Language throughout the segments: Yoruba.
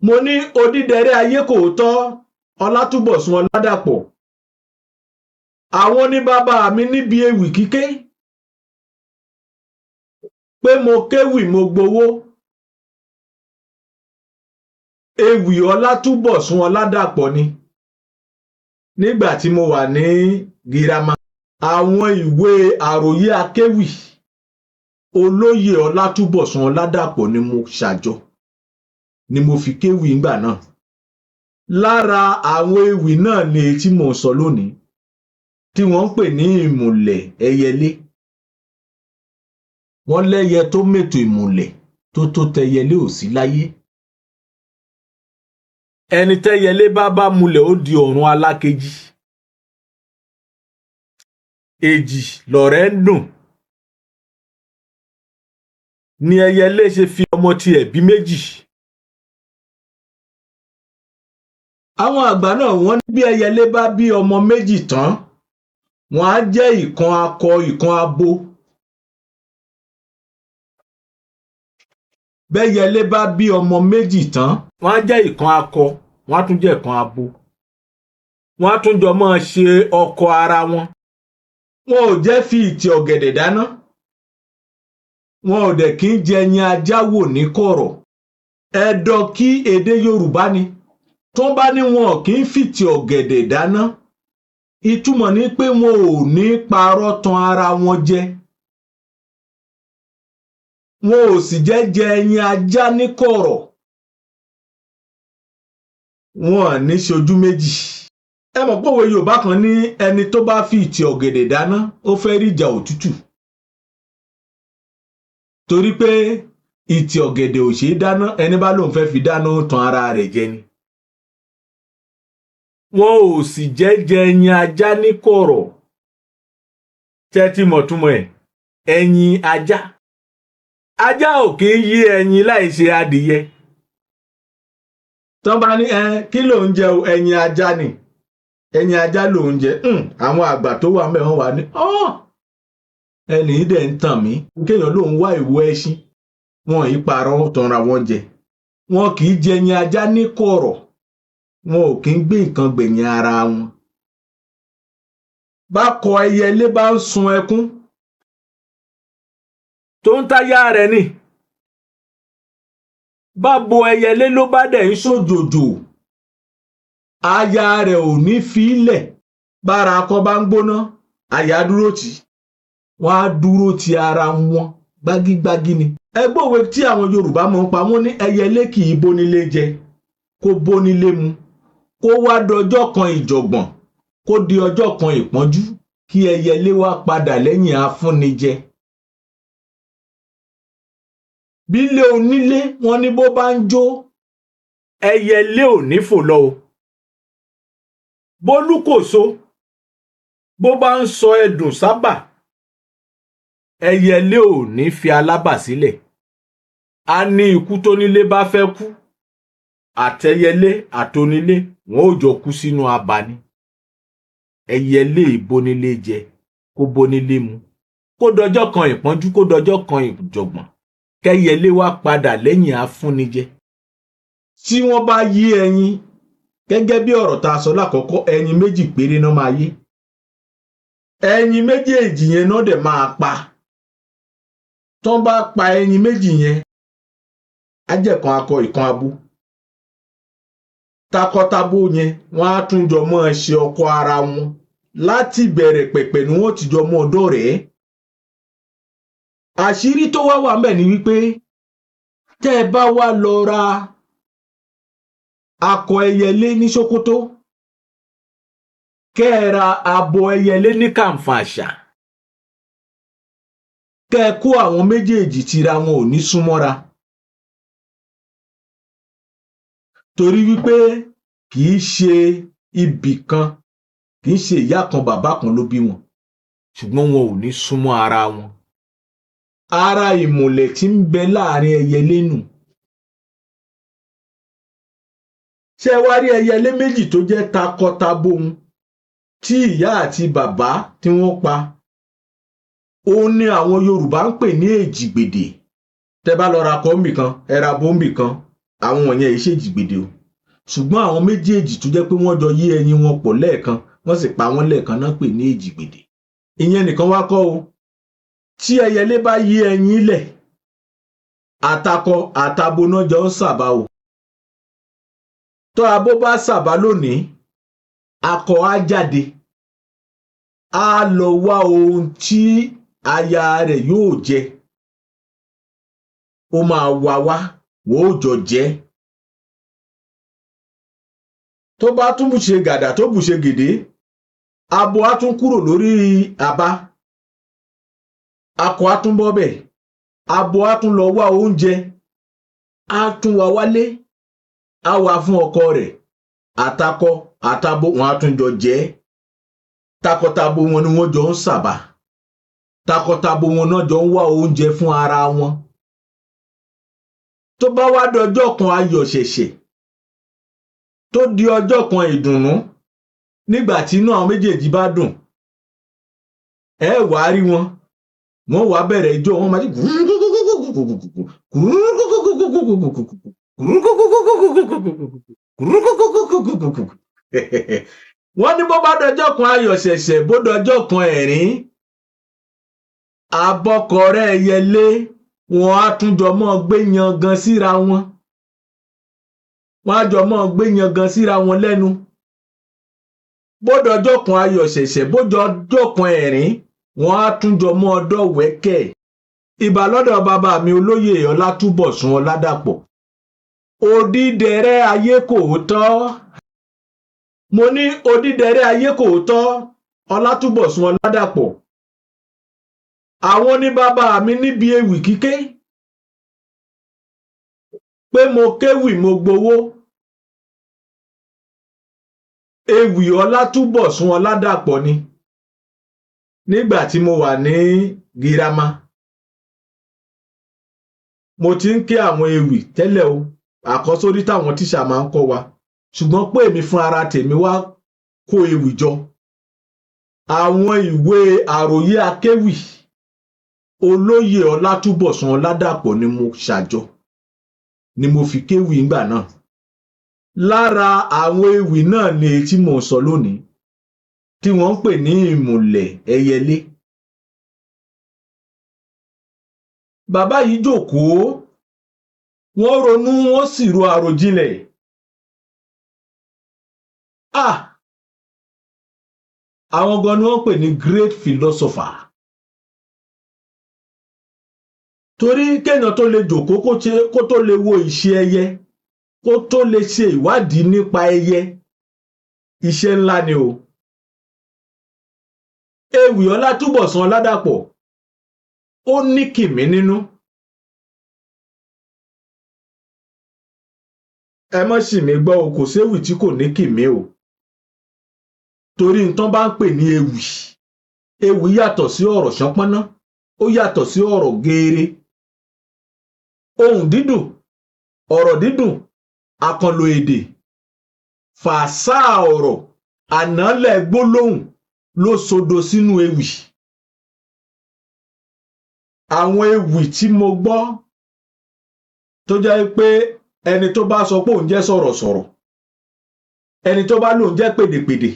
Mo ní odídẹrẹ́ ayé kò tọ́ Ọlátúbọ̀sún Ọládàpọ̀. Àwọn ní bàbá mi níbi ewì kíké, pé mo kéwì mo gbowó. Ewì Ọlátúbọ̀sún Ọládàpọ̀ ni nígbà tí mo wà ní girama. Àwọn ìwé àròyé akéwì olóyè Ọlátúbọ̀sún Ọládàpọ̀ ni mo ṣàjọ ni mo fi kéwì ńgbà náà. Lára àwọn ewì náà ni èyí tí mò ń sọ lónìí, tí wọ́n ń pè ní ìmùlẹ̀ ẹyẹlé. Wọ́n lẹ́yẹ tó mètò ìmùlẹ̀ tó tó tẹyẹlé ò sí láyé. Ẹni tẹ́yẹlé bá bá mulẹ̀, ó di ọ̀run alákejì. Èjì lọ̀rẹ́ ń dùn ni ẹyẹlé ṣe fi ọmọ tiẹ̀ bí méjì. Àwọn àgbà náà wọ́n ní bí ẹyẹlé bá bí ọmọ méjì tán, wọ́n á jẹ́ ìkan akọ ìkan abo. Bẹ́yẹlé bá bí ọmọ méjì tán, wọ́n á jẹ́ ìkan akọ, wọ́n á tún jẹ́ ìkan abo. Wọ́n á tún jọ máa ṣe ọkọ ara wọn. Wọn ò jẹ́ fi ìtì ọ̀gẹ̀dẹ̀ dáná. Wọn ò dẹ̀ kí ń jẹ ẹyin ajá wò ní kọ̀rọ̀. Ẹ̀dọ̀ kí èdè Yorùbá ni. Tó bá ní wọn kì í fìtì ọ̀gẹ̀dẹ̀ dáná, ìtumọ̀ ni pé wọn ò ní parọ́ tan ara wọn jẹ. Wọn ò sì jẹ́ jẹ ẹyin ajá ní kọ̀rọ̀. Wọn ò ní ṣojú méjì. Ẹ mọ̀ pé òwe Yorùbá kan ní ẹni tó bá fi ìtì ọ̀gẹ̀dẹ̀ dáná, ó fẹ́ rí ìjà òtútù. Torí pé ìtì ọ̀gẹ̀dẹ̀ ò ṣeé dáná, ẹni bá lóun fẹ́ fi dáná, ó tan ara rẹ̀ jẹ ni. Wọn ò sì jẹ́ jẹ ẹyin ajá ní kọ̀rọ̀. Ṣé ti mọ̀ túmọ̀ ẹ̀? Ẹyin ajá. Ajá ò kì í yé ẹyin láì ṣe adìyẹ. Tán bá ní ẹ kí ló ń jẹ o, ẹyin ajá ni. Ẹyin ajá ló ń jẹ. Àwọn àgbà tó wà ńbẹ̀ wọ́n wà ní ẹnì yìí dẹ̀ ń tàn mí. Kéèyàn lóun wá ìwo ẹṣin. Wọn ì parọ́ tanra wọn jẹ. Wọn kì í jẹ ẹyin ajá ní kọ̀rọ̀. Wọn ò kí ń gbé nǹkan gbẹ̀yìn ara wọn. Bákọ ẹyẹlé bá ń sun ẹkún, tó ń táyà rẹ̀ ni. Bábo ẹyẹlé ló bá dẹ̀ ń ṣòjòjò, aya rẹ̀ ò ní fi í lẹ̀. Bára akọ bá ń gbóná, aya dúró tì í. Wọ́n á dúró ti ara wọn gbágígbágí ni. Ẹ gbọ́ òwe tí àwọn Yorùbá máa ń pa, wọ́n ní ẹyẹlé kì í bónílé jẹ, kó bónílé mu, kó wá dọjọ́ kan ìjọ̀gbọ̀n, kó di ọjọ́ kan ìpọ́njú, kí ẹyẹlé wá padà lẹ́yìn afúnijẹ. Bílé onílé wọ́n ní bó bá ń jó, ẹyẹlé ò ní fò lọ o. Bólúkòso bó bá ń sọ ẹdùn sábà, ẹyẹlé ò ní fi alábà sílẹ̀. A ní ikú tónílé bá fẹ́ kú, àtẹyẹlé àtonílé wọn ó jọ kú sínú abà ni. Ẹyẹlé ìbónílé jẹ, kó bónílé mu, kó dọjọ́ kan ìpọ́njú, kó dọjọ́ kan ìjọ̀gbọ̀n, kẹ́yẹlé wá padà lẹ́yìn afúnijẹ. Tí wọ́n bá yé ẹyin, gẹ́gẹ́ bí ọ̀rọ̀ tá a sọ lákọ̀ọ́kọ́, ẹyin méjì péré náà máa yé. Ẹyin méjèèjì yẹn náà dẹ̀ máa pa. Tán bá pa ẹyin méjì yẹn, á jẹ́ ìkan akọ ìkan abo. Takọtabo yẹn wọ́n á tún jọ máa ṣe ọkọ ara wọn. Láti ìbẹ̀rẹ̀ pẹ̀pẹ̀ ni wọ́n ti jọ máa dọ́rẹ̀ẹ́. Àṣírí tó wá wà ńbẹ̀ ni wípé tẹ́ ẹ bá wá lọ ra akọ ẹyẹlé ní Sókótó, kẹ́ ẹ ra abo ẹyẹlé ní Kàǹfàṣà, kẹ́ ẹ kó àwọn méjèèjì tira, wọn ò ní súnmọ́ra. Torí wípé kì í ṣe ibì kan, kì í ṣe ìyá kan bàbá kan ló bí wọn, ṣùgbọ́n wọn ò ní súnmọ́ ara wọn. Ara ìmùlẹ̀ tí ń bẹ láàrin ẹyẹlé nù. Ṣé ẹ wá rí ẹyẹlé méjì tó jẹ́ takọtabo un tí ìyá àti bàbá tí wọ́n pa? Òun ni àwọn Yorùbá ń pè ní èjìgbèdè. Tẹ́ bá lọ ra akọ ńbì kan, ẹ ra abo ńbì kan. Àwọn wọ̀nyẹn yìí ṣèjìgbèdè o, ṣùgbọ́n àwọn méjèèjì tó jẹ́ pé wọ́n jọ yé ẹyin wọn pọ̀ lẹ́ẹ̀kan, wọ́n sì pa wọ́n lẹ́ẹ̀kan náà, pè ní èjìgbèdè. Ìyẹn nìkan wá kọ́ o. Tí ẹyẹlé bá yé ẹyin lẹ̀, àtakọ àtabo náà jọ ń sàbà o. Tó abo bá sàbà lónìí, akọ á jáde, á lọ wá ohun tí aya rẹ̀ yóò jẹ. Ó máa wá wá, wọ́n ó jọ jẹ. Tó bá tún bù ṣe gàdà, tó bù ṣe gèdè, abo á tún kúrò lórí àbá, akọ á tún bọ́ bẹ̀, abo á tún lọ wá oúnjẹ, á tún wá wálé, á wá fún ọkọ rẹ̀. Àtakọ àtabo, wọn á tún jọ jẹ. Takọtabo wọn ni wọ́n jọ ń sàbà, takọtabo wọn náà jọ ń wá oúnjẹ fún ara wọn. Tó bá wá dọjọ́ kan ayọ̀ ṣẹ̀ṣẹ̀, tó di ọjọ́ kan ìdùnnú, nígbà tí inú àwọn méjèèjì bá dùn, ẹ wàá rí wọn, wọ́n wàá bẹ̀rẹ̀ ijó. Wọn máa ṣe wọ́n ní bó bá dọjọ́ kan ayọ̀ ṣẹ̀ṣẹ̀, bó dọjọ́ kan ẹ̀rín, abọ́kọrẹ́ ẹyẹlé wọn á tún jọ mọ́ gbé yangan síra wọn, wọn á jọ mọ́ gbé yangan síra wọn lẹ́nu. Bó dọjọ́ kan ayọ̀ ṣẹ̀ṣẹ̀, bó dọjọ́ kan ẹ̀rín, wọn á tún jọ mọ́ dọ̀wẹ́kẹ̀. Ìbà lọ́dọ̀ bàbá mi, olóyè Ọlátúbọ̀sún Ọládàpọ̀, odídẹrẹ́ ayé kò tọ́. Mo ní odídẹrẹ́ ayé kò tọ́, Ọlátúbọ̀sún Ọládàpọ̀. Àwọn ní bàbá mi níbi ewì kíké, pé mo kéwì, mo gbowó. Ewì Ọlátúbọ̀sún Ọládàpọ̀ ni. Nígbà tí mo wà ní girama, mo ti ń ké àwọn ewì tẹ́lẹ̀ o, àkọ́sórí táwọn tíṣà máa ń kọ́ wa, ṣùgbọ́n pé èmi fún ara tèmi wá kó ewì jọ, àwọn ìwé àròyé akéwì olóyè Ọlátúbọ̀sún Ọládàpọ̀ ni mo ṣàjọ, ni mo fi kéwì ńgbà náà. Lára àwọn ewì náà ni èyí tí mò ń sọ lónìí, tí wọ́n ń pè ní ìmùlẹ̀ ẹyẹlé. Bàbá yìí jókòó, wọ́n ronú, wọ́n sì ro àròjinlẹ̀. Ah, àwọn gan ni wọ́n pè ní great philosopher. Torí kéèyàn tó lè jókòó, kó tó lè wo ìṣe ẹyẹ, kó tó lè ṣe ìwádìí nípa ẹyẹ, iṣẹ́ ńlá ni o. Ewì Ọlátúbọ̀sún Ọládàpọ̀, ó ní kìmí nínú. Ẹ má ṣì mí gbọ́ o, kò séwì tí kò ní kìmí o. Torí n tán bá ń pè ní ewì, ewì yàtọ̀ sí ọ̀rọ̀ ṣánpọ́nná, ó yàtọ̀ sí ọ̀rọ̀ geere. Ohùn dídùn, ọ̀rọ̀ dídùn, àkànlò èdè, fàásáà ọ̀rọ̀, ànálẹ̀ gbólóhùn ló sodo sínú ewì. Àwọn ewì tí mo gbọ́ tó jẹ́ pé ẹni tó bá sọ pé òun jẹ́ sọ̀rọ̀sọ̀rọ̀, ẹni tó bá lóun jẹ́ pèdèpèdè,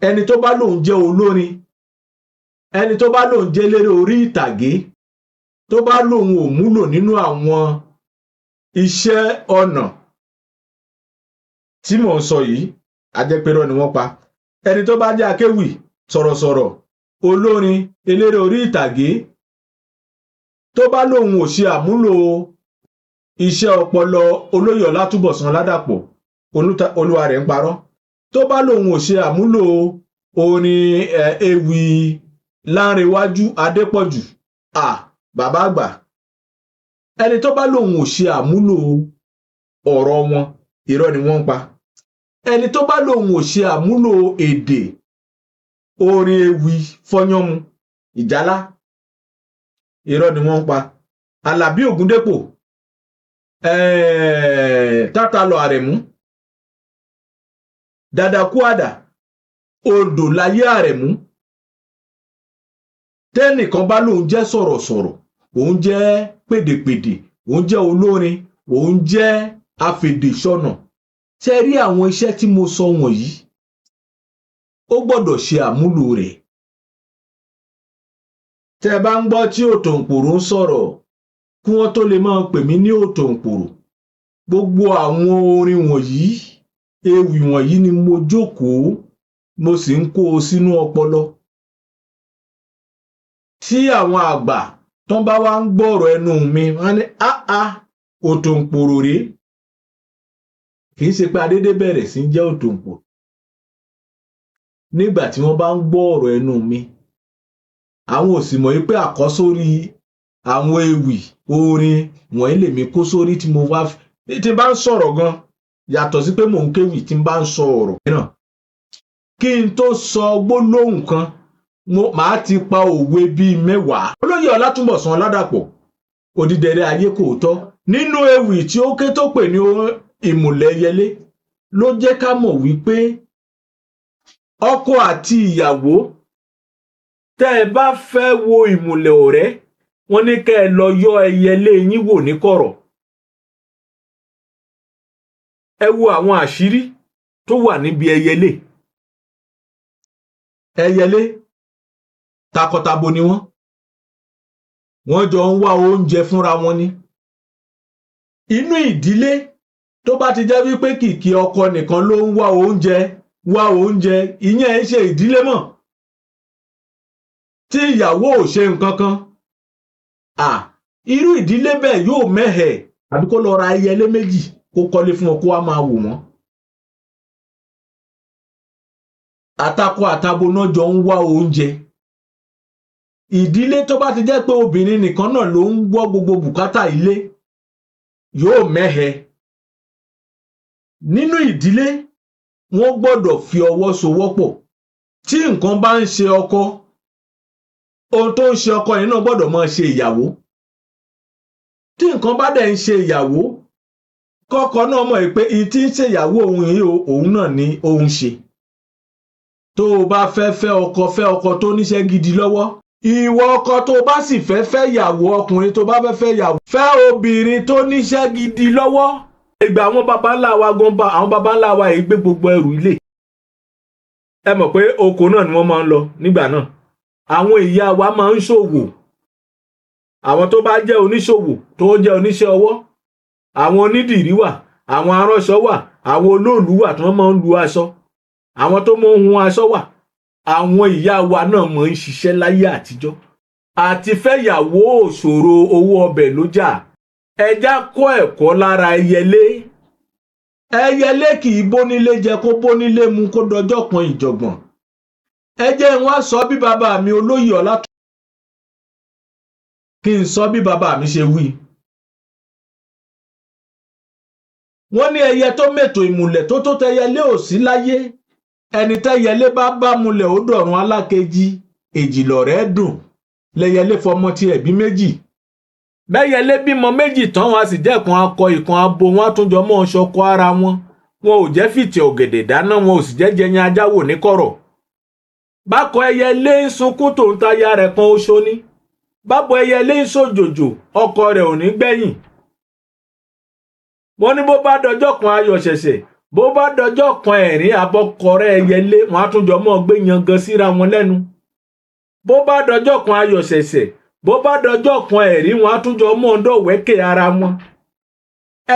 ẹni tó bá lóun jẹ́ olórin, ẹni tó bá lóun jẹ́ eléré orí ìtàgé, tó bá lóun ò múlò nínú àwọn iṣẹ́ ọnà tí mò ń sọ yìí, a jẹ́ pé irọ́ ni wọ́n pa. Ẹni tó bá jẹ́ akéwì, sọ̀rọ̀sọ̀rọ̀, olórin, eléré orí ìtàgé, tó bá lóun ò ṣe àmúlò iṣẹ́ ọpọlọ olóyè Ọlátúbọ̀sún Ọládàpọ̀, olúwa rẹ̀ ń parọ́. Tó bá lóun ò ṣe àmúlò orin ewì Lánrewájú Adépọ̀jù, à bàbá àgbà, ẹni tó bá lóun ò ṣe àmúlò ọ̀rọ̀ wọn, irọ́ ni wọ́n ń pa. Ẹni tó bá lóun ò ṣe àmúlò èdè orin ewì Fọ́yánmu Ìjálá, irọ́ ni wọ́n ń pa. Àlàbí Ògúndépò, Tátàlọ Àrẹ̀mú, Dàdàkúàdà, Odò láyé Àrẹ̀mú. Tẹ́nìkan bá lóun jẹ́ sọ̀rọ̀sọ̀rọ̀, òun jẹ́ pèdèpèdè, òun jẹ́ olórin, òun jẹ́ Afèdèsọnà. Ṣe rí àwọn iṣẹ́ tí mo sọ wọ̀nyí, ó gbọ́dọ̀ ṣe àmúlò rẹ̀. Tẹ́ ẹ bá ń gbọ́ tí Òtòǹpòrò ń sọ̀rọ̀, kí wọ́n tó lè máa pè mí ní Òtòǹpòrò, gbogbo àwọn orin wọ̀nyí, ewì wọ̀nyí ni mo jókòó, mo sì ń kó o sínú ọpọlọ. Tí àwọn àgbà tán bá wá ń gbọ́rọ̀ ẹnu mi, wọ́n ní áá, Òtòǹpòrò rèé. Kì í ṣe pé adédé bẹ̀rẹ̀ sí í jẹ́ Òtòǹpòrò. Nígbà tí wọ́n bá ń gbọ́ ọ̀rọ̀ ẹnu mi, àwọn ò sì mọ̀ wípé àkọ́sórí àwọn ewì orin wọ̀nyí lèmi kó sórí tí mo wá tí n bá ń sọ̀rọ̀ gan, yàtọ̀ sí pé mò ń kéwì, tí n bá ń sọ ọ̀rọ̀ mìíràn, kí n tó sọ gbólóhùn kan, mo màá ti pa òwe bíi 10. Olóyè Ọlátúnbọ̀sún Ọládàpọ̀, Odídẹrẹ́ ayé kò tọ́, nínú ewì tí ó ké tó pè ní Ìmùlẹ̀ Ẹyẹlé, ló jẹ́ ká mọ̀ wípé ọkọ àti ìyàwó, tẹ́ ẹ bá fẹ́ wo ìmùlẹ̀ ọ̀rẹ́, wọ́n ní kẹ́ ẹ lọ yọ ẹyẹlé yín wò ní kọ̀rọ̀. Ẹ wo àwọn àṣírí tó wà níbi ẹyẹlé. Ẹyẹlé takọtabo ni wọ́n, wọ́n jọ ń wá oúnjẹ fúnra wọn ni. Inú ìdílé tó bá ti jẹ́ wípé kìkì ọkọ nìkan ló ń wá oúnjẹ wá oúnjẹ, ìyẹn ń ṣe ìdílé mọ́. Tí ìyàwó ò ṣe nǹkan kan, irú ìdílé bẹ́ẹ̀ yóò mẹ́hẹ̀, àbí kó lọ ra ẹyẹlé méjì kó kọ́lé fún wọn kó wá máa wò wọ́n. Àtakọ àtabo náà jọ ń wá oúnjẹ. Ìdílé tó bá ti jẹ́ pé obìnrin nìkan náà ló ń gbọ́ gbogbo bùkátà ilé yóò mẹ́hẹ. Nínú ìdílé, wọ́n gbọ́dọ̀ fi ọwọ́ sowọ́pọ̀. Tí nǹkan bá ń ṣe ọkọ, ohun tó ń ṣe ọkọ yẹn náà gbọ́dọ̀ máa ṣe ìyàwó. Tí nǹkan bá dẹ̀ ń ṣe ìyàwó, kọ́kọ náà mọ̀ pé ìyí tí ń ṣe ìyàwó òun yìí, òun náà ni òun ṣe. Tó o bá fẹ́ fẹ́ ọkọ, fẹ́ ọkọ tó níṣẹ́ gidi lọ́wọ́. Ìwọ ọkọ tó o bá sì fẹ́ fẹ́ ìyàwó, ọkùnrin tó bá fẹ́ fẹ́ ìyàwó, fẹ́ obìnrin tó níṣẹ́ gidi lọ́wọ́. Ìgbà àwọn baba ńlá wa gan bá àwọn baba ńlá wa yìí gbé gbogbo ẹrù ilé. Ẹ mọ̀ pé oko náà ni wọ́n máa ń lọ nígbà náà. Àwọn ìyá wa máa ń ṣòwò. Àwọn tó bá jẹ́ oníṣòwò, tó jẹ́ oníṣẹ́ ọwọ́, àwọn onídìrí wà, àwọn aránṣọ wà, àwọn olóòlù wà tí wọ́n máa ń lu aṣọ, àwọn tó máa ń hun aṣọ wà. Àwọn ìyá wa náà máa ń ṣiṣẹ́ láyé àtijọ́. Àti fẹ́yàwó òṣòro, owó ọbẹ̀ ló jà. Ẹja kọ́ ẹ̀kọ́ lára ẹyẹlé. Ẹyẹlé kì í bónílé jẹ kó bónílé mu kó dọjọ́ kan ìjọ̀gbọ̀n. Ẹ jẹ́ n wá sọ bí bàbá mi olóyè Ọlátúnbọ̀sún, kí n sọ bí bàbá mi ṣe wí. Wọ́n ní ẹyẹ tó mètò ìmùlẹ̀ tó tó tẹyẹlé ò sí láyé. Ẹni tẹyẹlé bá bá mulẹ̀ ó dọ̀run alákejì, èjì lọ̀rẹ́ dùn lẹyẹlé fọmọ tiẹ̀ bí méjì. Bẹ́yẹlé bímọ méjì tán, wọn a sì jẹ́ ìkan akọ ìkan abo, wọn á tún jọ mọ́ ṣọkọ ara wọn. Wọn ò jẹ́ fìtì ọ̀gẹ̀dẹ̀ dáná, wọn ò sì jẹ́ jẹyìn ajá wò ní kọ̀rọ̀. Bákọ ẹyẹlé ń sunkún tòun táyà rẹ̀ kan oṣó ní. Bábo ẹyẹlé ń ṣòjòjò, ọkọ rẹ̀ ò ní gbẹ̀yìn. Wọ́n ní bó bá dọjọ́ kan ayọ̀ ṣẹ̀ṣẹ̀, bó bá dọjọ́ kan ẹ̀rín, abọ́kọrẹ́ ẹyẹlé wọn á tún jọ mọ́ gbé yangan síra wọn lẹ́nu. Bó bá dọjọ́ kan ayọ̀ ṣẹ̀ṣẹ̀, bó bá dọjọ́ kan ẹ̀rín, wọn á tún jọ mọ́ dọ̀wẹ́kẹ̀ ara wọn.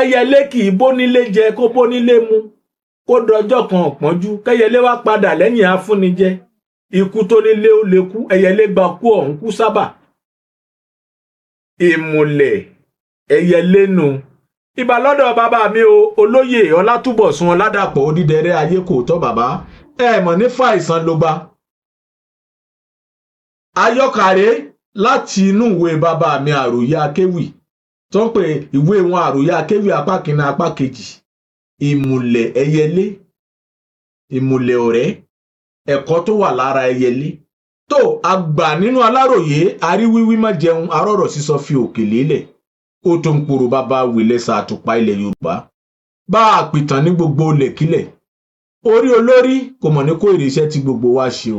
Ẹyẹlé kì í bónílé jẹ kó bónílé mu kó dọjọ́ kan ọ̀pọ́njú, kẹyẹlé wá padà lẹ́yìn afúnijẹ. Ikú tó nílé ó lè kú, ẹyẹlé gba kú ọ̀hún kú sábà. Ìmùlẹ̀ ẹyẹlé nu. Ìbà lọ́dọ̀ bàbá mi o, olóyè Ọlátúbọ̀sún Ọládàpọ̀, Odídẹrẹ́ ayé kò tọ́ bàbá. Ẹ mọ̀ ní fàìsàn ló bá. Ayọ́kàrẹ́ láti inú ìwé bàbá mi Àròyé Akéwì tó ń pè ìwé wọn Àròyé Akéwì apá kìíní apá kejì. Ìmùlẹ̀ ẹyẹlé, ìmùlẹ̀ ọ̀rẹ́, ẹ̀kọ́ tó wà lára ẹyẹlé. Tó àgbà nínú Aláròyé, aríwíwí má jẹun, arọ̀rọ̀ sísọ fi òkè lélẹ̀. Ó tó ń poro bàbá wìlẹ̀sà àtùpà ilẹ̀ Yorùbá. Bá a pìtàn ní gbogbo ilẹ̀kílẹ̀. Orí olórí kò mọ̀ ní kó èrè iṣẹ́ tí gbogbo wa ṣe o.